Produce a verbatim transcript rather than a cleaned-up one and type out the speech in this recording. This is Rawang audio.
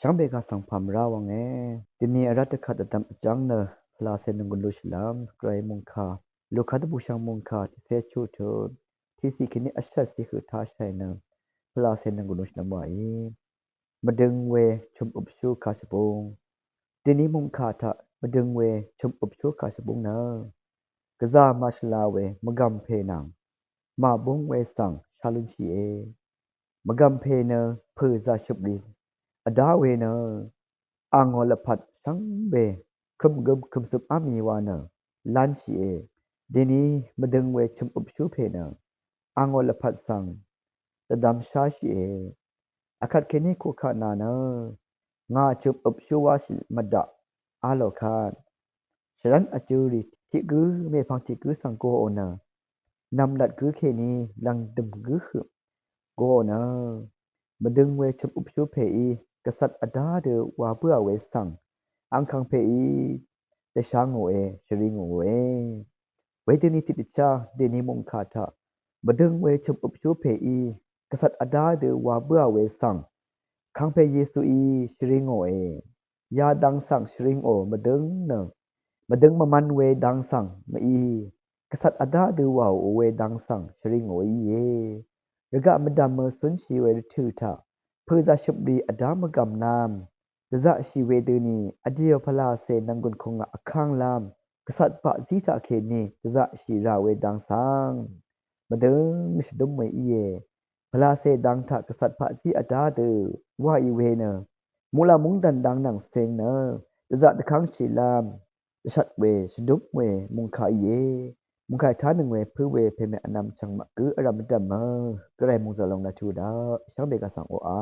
Shvngbe kaq svng pà mvrá wvnge. Dvni vrá dvkvt vdvm vjv́ng nø pvlacè nònggùn lushìlv́m Gvray mòngkà Luka dvbùshv̀ng mòngkà tiqcé chuq tut tiqciq kèní vshvt ciq høq tashàì nø pvlacè nònggùn lushìlv́m wàí. Mvdøng we chø̀m øpshú kashvbúng. Dvni mòngkà taq mvdøng we chø̀m øpshú kashvbúng nø gvzà màshvla we mvgv̀m pè nvng màbúng we svng shá lúnshìe. Mvgv̀m pè nø pø̀ zàshøp rì vdá we nø àngò lvpat shvngbe kø̀mgøm kø̀msøp ámì wa nø lánshìe. Dvni mvdøng we chø̀m øpshú pè nø àngò lvpat svng dvdvm sháshìe. Akvt kèní kukaq nà nø ngà chø̀m øpshú wáshì mvdaq á lò kvt shvrv́n vjø̄ rì tiq gǿ mèpvng tiq gǿ svng goò nø nv̀mlat gǿ kèní lv̀ngdø̀m gǿ høq goò nø mvdøng we chø̀m øpshú pèí gvcat vdá dø wa bǿà we svng angkvng pèí dvshá ngòe, shvri ngòe. Wedøni tiqdvchá dèni mòngkà taq mvdøng we chø̀m øpshú pèí gvcat vdá dø wa bǿà we svng kangpè Yesuí shvri ngòe. Yadang svng shvri ngò mvdøng nø mvdøng mvman we dang svng mví gvcat vdá dø wàò we dang svng shvri ngò íe. Rvgaq mvdv̀mø cúnshì we rvtø̀ taq pø̀ zàshøp rì vdá mvgv̀m lv́m dvzaqshì wedøni vdìò pvlacè nv̀nggùn kùngà vkv́ng lv́m gvcat paqzí taqkèní dvzaqshì rà we dang svng mvdøng shvdúm we íe. Pvlacè dang taq gvcat paqzí vdá dø wàì we nø muqlàng mungdàn dang nvng cing nø dvzaq dvkv́ngshì lv́m dvshat we shvdúm we mùngkà íe. Mùngkà tánøng we pǿ we pèmè vnvm chv̀ng maq gǿ vrv̀m mvdv̀mø Gvray mòngzø̀l lòng laq tuq daq shvngbe kaq svng oqà.